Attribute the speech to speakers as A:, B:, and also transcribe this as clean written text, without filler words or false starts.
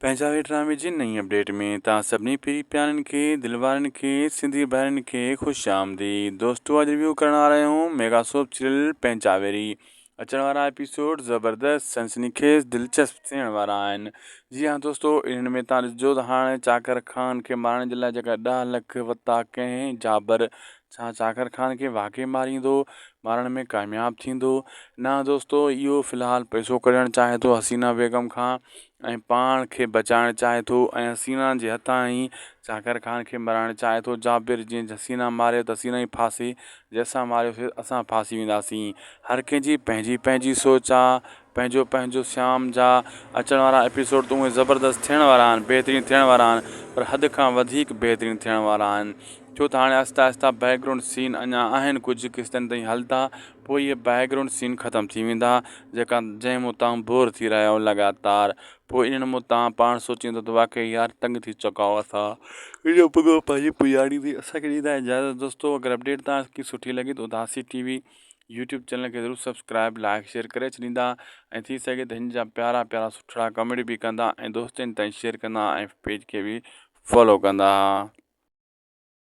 A: پنهنجا وي ڊرامي جي نئين اپڊيٽ ۾ توهان سڀني پرين پيارن کي دل وارن کي سنڌي ڀائرن کي خوش آمديد دوستو اڄ ريويو ڪرڻ وارا آهيون ميگا سوپ سيريل پنهنجا ويري اچڻ وارا ايپيسوڊ زبردست سنسني خيز دلچسپ ٿيڻ وارا آهن جي ها دوستو انهن ۾ توهان ڏسجو ته هاڻي چاڪر خان کي مارڻ جي لاء جيڪا 10 لک وتا ڪنهن جابر ڇا چاڪر خان کي واقعي ماريندو مارڻ ۾ ڪامياب ٿيندو نه دوستو اهو في الحال پئسو ڪڍڻ چاهي ٿو حسينا بيگم کان ۽ پاڻ کي بچائڻ چاهي ٿو ۽ حسينا جي هٿان ئي چاڪر خان کي مرائڻ چاهي ٿو. جابر جيئن حسينا ماريو ته حسينا ئي ڦاسي، جي اسان ماريوسين ته اسان ڦاسي وينداسين. هر ڪنهن جي پنهنجي پنهنجي سوچ آ، پنهنجو پنهنجو سيام جا اچڻ وارا ايپيسوڊ ته اونئي زبردست ٿيڻ وارا آهن، بهترين ٿيڻ وارا آهن پر حد کان وڌيڪ بهترين ٿيڻ وارا آهن. ڇو ته هاڻي آهستي آهستي بيڪ گرائونڊ سين اڃا آهن ڪجهه قسطن تائين هلندا پوء اهي بيڪ گرائونڊ سين ختم ٿي ويندا جيڪا جنهن مون تان بور ٿي رهيا آهيو لڳاتار پوء انهن مون تان پاڻ سوچيندو ته واقعي يار تنگ ٿي چڪا آهيو اسان اهو پڳو پنهنجي پڄاڻي تي اسان کي ڏيندا اجازت دوستو اگر اپڊيٽ تان کي سٺي لڳي ته Udasi T V YouTube channel کي ضرور سبسڪرائب لائڪ شيئر ڪري ڇڏيندا ۽ ٿي سگهي ته هن جا پيارا پيارا سٺڙا ڪمينٽ به ڪندا ۽ دوستن تائين شيئر ڪندا ۽ پيج کي به فالو ڪندا.